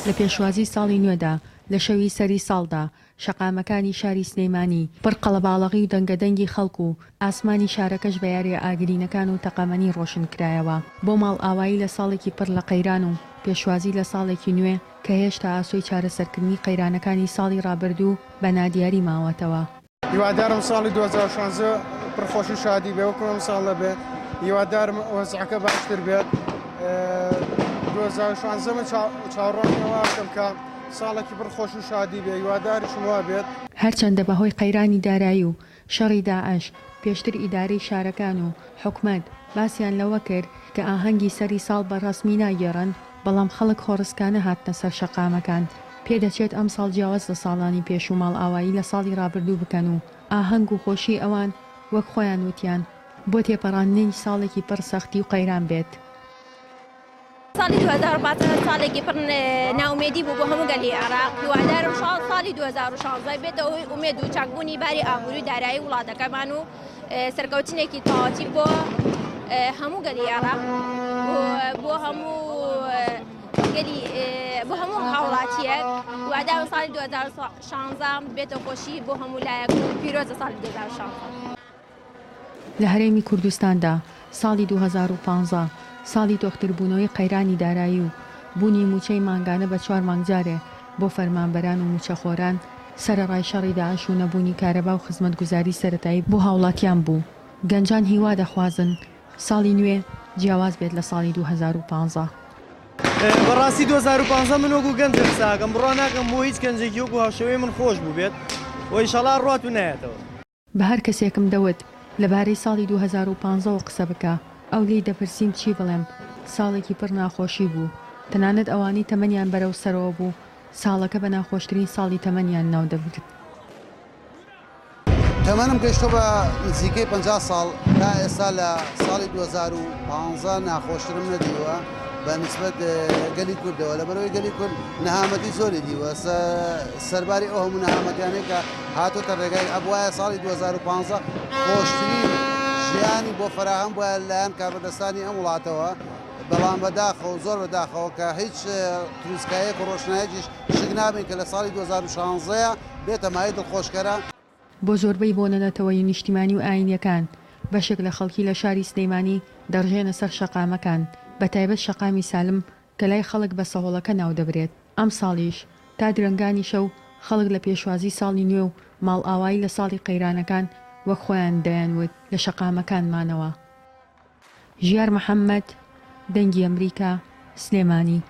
لە پێشوازی ساڵی نوێدا، لە شەوی سەری ساڵدا، شەقامەکانی شاری سلێمانی پڕ قەڵەباڵەغی و دەنگەدەنگی خەڵک و ئاسمانی شارەکەش بە یارییە ئاگرینەکان و تەقەمەنی ڕۆشن کرایەوە بۆ ماڵئاوایی لە ساڵێکی پڕ لە قەیران و پێشوازی لە ساڵێکی نوێ کە هێشتا ئاسۆی چارەسەرکردنی قەیرانەکانی ساڵی ڕابردوو بە نادیاری ماوەتەوە. هیوادارم ساڵی 2016 پڕ خۆشی و شادی بێ وەکو ئەم ساڵە بێ هیوادارم وەزعەکە باشتر بێت 2016 من چاوەڕوانی ئەوە ئەکەم کە ساڵێکی پڕ خۆش و شادی بێ هیواداریشم وا بێت. هەرچەندە بەهۆی قەیرانی دارایی و شەڕی داعش پێشتر ئیدارەی شارەکان و حکومەت باسیان لەوە کرد کە ئاهەنگی سەری ساڵ بە ڕەسمی ناگێڕن، بەڵام خەڵک خۆڕسکانە هاتنە سەر شەقامەکان. پێدەچێت ئەمساڵ جیاواز لە ساڵانی پێشوو ماڵئاوایی لە ساڵی ڕابردوو بکەن و ئاهەنگ و خۆشیی ئەوان وەک خۆیان وتیان بۆ تێپەڕاندنی ساڵێکی پڕ سەختی و قەیران بێت. ساڵی 2015 ساڵێکی پڕ نائومێدی بوو بۆ هەموو گەلی عێراق، هیوادارم ساڵی 2016 بێتە هۆی ئومێد و چاکبوونی باری ئابووری و دارایی وڵاتەکەمان و سەرکەوتنێکی تەواوەتی بۆ هەموو گەلی عێراق و بۆ هەموو گەلی بۆ هەموو هاوڵاتیەک هیوادارم ساڵی 2016 بێتە خۆشی بۆ هەموو لایەک و پیرۆزە ساڵی 2016. لە هەرێمی کوردستاندا ساڵی 2015 ساڵی تۆختربوونەوەی قەیرانی دارایی و بوونی مووچەی مانگانە بە چوار مانگ جارێ بۆ فەرمانبەران و مووچەخۆران، سەرەڕای شەڕی داعش و نەبوونی کارەبا و خزمەتگوزاری سەرەتایی بۆ هاوڵاتیان بوو، گەنجان هیوا دەخوازن ساڵی نوێ جیاواز بێت لە ساڵی 2015. بەڕاستی 2015 من وەکو گەنجێک قسە ئەکەم بڕوا ناکەم بۆ هیچ گەنجێکی وەکو هاوشێوەی من خۆش بووبێت و ئیشەڵا ڕوات و نایەتەوە. بە هەر کەسێکم دەوت لەبارەی ساڵی 2015 وە قسە بکە، ئەو لێی دەپرسیم چی بڵێم، ساڵێکی پڕ ناخۆشی بوو، تەنانەت ئەوانەی تەمەنیان بەرەو سەرەوە بوو، ساڵەکە بە ناخۆشترین ساڵی تەمەنیان ناو دەبرد. تەمەنم گەیشتووە بە نزیکەی 50 ساڵ، تا ئێستا لە ساڵی 2015 ناخۆشترم نەدیوە بە نیسبەت گەلی کوردەوە، لەبەرئەوەی گەلی کورد نەهامەتی زۆری دیوە، سەرباری ئەو هەموو نەهامەتیانەی کە هاتۆتە ڕێگای ئەبوایە ساڵی 2015 خۆشترین ژیانی بۆ فەراهەم بوایە لەلایەن کاربەدەستانی ئەم وڵاتەوە، بەڵام بەداخەوە زۆر بەداخەوە کە هیچ تروسکایەک و ڕۆشنایەکیش شک نابەین کە لە ساڵی 2016 بێتە مایەی دڵخۆشکەرە. بۆ زۆربەی بۆنە نەتەوەیی و نیشتیمانی و ئایینیەکان، بەشێک لە خەڵکی لە شاری سلێمانی دەڕژێنە سەر شەقامەکان، بەتایبەت شەقامی سالم کە لای خەڵک بە سەهۆڵەکە ناودەبرێت، ئەمساڵیش تا درەنگانی شەو خەڵک لە پێشوازی ساڵی نوێ و ماڵئاوایی لە ساڵی قەیرانەکان وەک خۆیان دەیانوت لە شەقامەکان مانەوە. ژیار محەمەد، دەنگی ئەمریکا، سلێمانی.